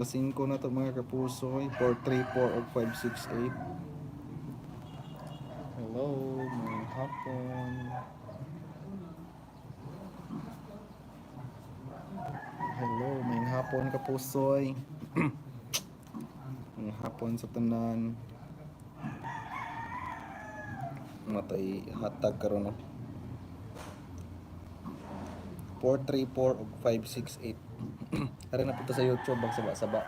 5 na to, mga kapusoy. 434 o 568. Hello, may hapon. Hello, may hapon, kapusoy. May hapon sa tanan. Matay hatag karon, no. 434 og 568. Ari na punta sa YouTube bag saba-saba.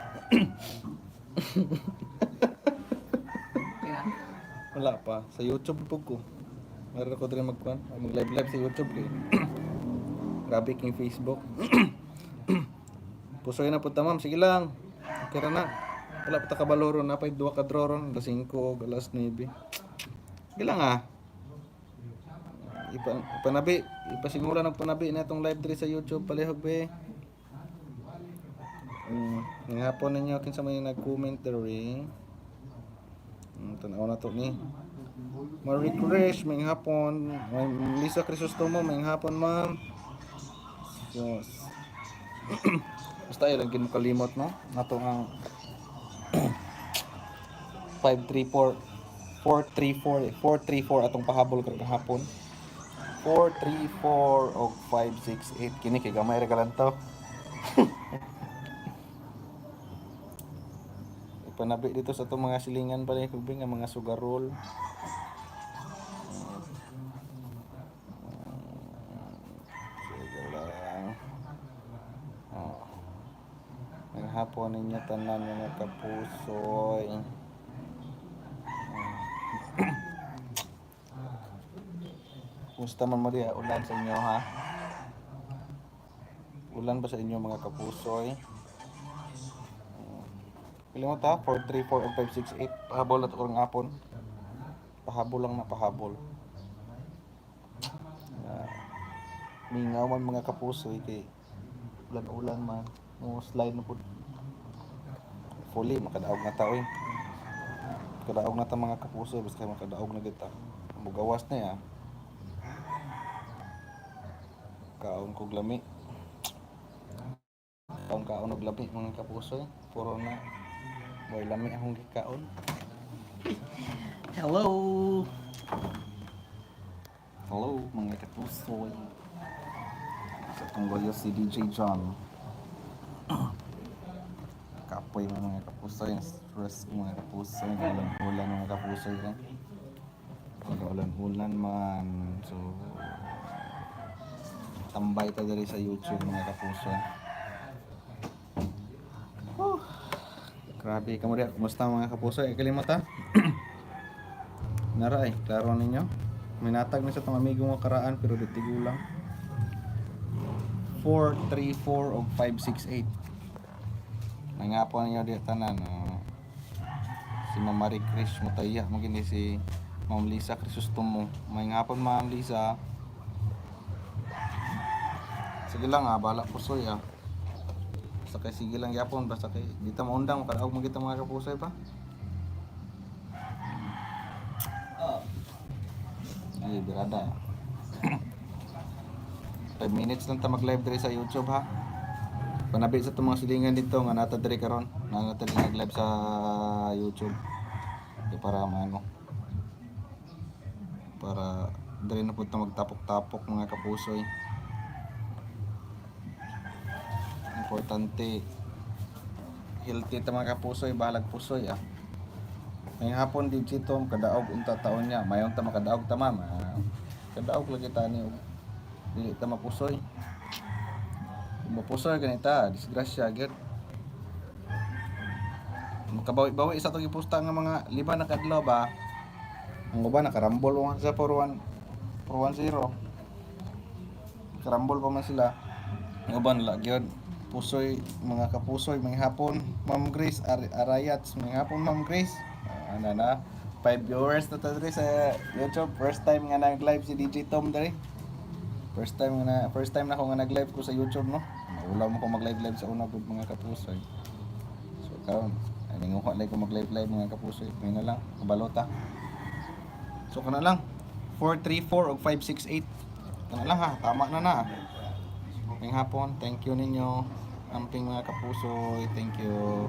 Kaya, Wala pa. Sa YouTube po ko. Meron ko diri magkuan, mag live live sa YouTube kay. Grabe king Facebook. Pusoy na punta, ma'am, sige lang. Okay ra na. Wala pa ta kabaloro na pay duha ka draw ron, alas 5 og alas 9. Sige lang ah. Ipanabi, ipasimula ng panabi na itong live diri sa YouTube palihog be. Ngayong hapon ninyo, kinsa may nag-comment diri. Tanaw na to ni. Marie Chris, may hapon. May Lisa Crisostomo, may hapon, ma'am. Diyos. Basta ay lang mo kalimot, no? Nato ang 534 434 434 atong pahabol kahapon. 434 og 568 kini kay gamay ra kalantaw. Ipanabi dito sa itong mga silingan pala yung nga mga sugarol. Sige lang. Oh. Naghapon ninyo tanan, mga kapusoy. Kumusta man mo diha? Ulan sa inyo, ha? Ulan ba sa inyo, mga kapusoy? Pili mo ta, 4, 3, 4, 5, 6, 8. Pahabol na to karong hapon. Pahabol lang na pahabol. Ah, mingaw man, mga kapusoy, kay ulan-ulan man. Mo slide na po. Fully, makadaog na tao eh. Kadaog na ta, mga kapusoy, basta makadaog na kita. Mugawas na ya. Kaon kog lami. Kaon kaon og lami, mga kapusoy. Puro na. Boy lami akong gikaon. Hello! Hello, mga kapusoy. Sa tunggoyo si DJ John. Kapoy mga kapusoy. Stress ko, mga kapusoy. Ulan-ulan, mga kapusoy. Eh. Ulan-ulan man. So, tambay ta diri sa YouTube, mga kapusoy. Whew. Grabe kamo diha. Kumusta, mga kapusoy? Kalimot ha? Nara ay, klaro ninyo. Minatag na sa tong amigo nga karaan pero di tigulang. 4, 3, 4 og 5, 6, 8. Nangapon ninyo di tanan. Oh. Si Ma'am Marie Chris Mutaya, magindi si Ma'am Lisa Crisostomo. May ngapon, Ma'am Lisa. Sige lang ah, bala pusoy ah. Basta kay sige lang yapon, basta kay di ta maundang makadaog man kita, mga kapusoy pa. Sige, birada. 5 minutes lang ta mag-live diri sa YouTube ha. Panabi sa itong mga silingan dito nga nata diri karon, na nata diri nag-live sa YouTube. Di para maano. Para diri na pud ta magtapok-tapok, mga kapusoy. Importante healthy ta, mga kapusoy, bahalag pusoy ah. Ngayong hapon DJ Tom, kadaog unta taon niya. Mayon ta makadaog ta, ma'am. Ah, kadaog lagi ta ni og dili ta mapusoy. Kung mapusoy ganita, disgrasya gyud. Makabawi-bawi sa itong gipusta nga mga 5 na kadlaw ba. Ang uban nakarambol man sa 4-1 4-1-0. Karambol pa man sila. Ang uban la gyud. Pusoy, mga kapusoy, mga hapon, Ma'am Grace Arayats, mga hapon, Ma'am Grace. Ah, ano na? 5 viewers na ta diri sa YouTube. First time nga nag-live si DJ Tom diri. First time na ako nga nag-live ko sa YouTube, no. Maulaw mo ko mag-live live sa una gud, mga kapusoy. So karon, ay ninguha lang ko mag-live live, mga kapusoy. May na lang, kabalota. So kana lang 4 3 4 og 5 6 8. Kana lang ha, tama na na. Ngayong hapon, thank you ninyo. Amping, mga kapusoy. Thank you.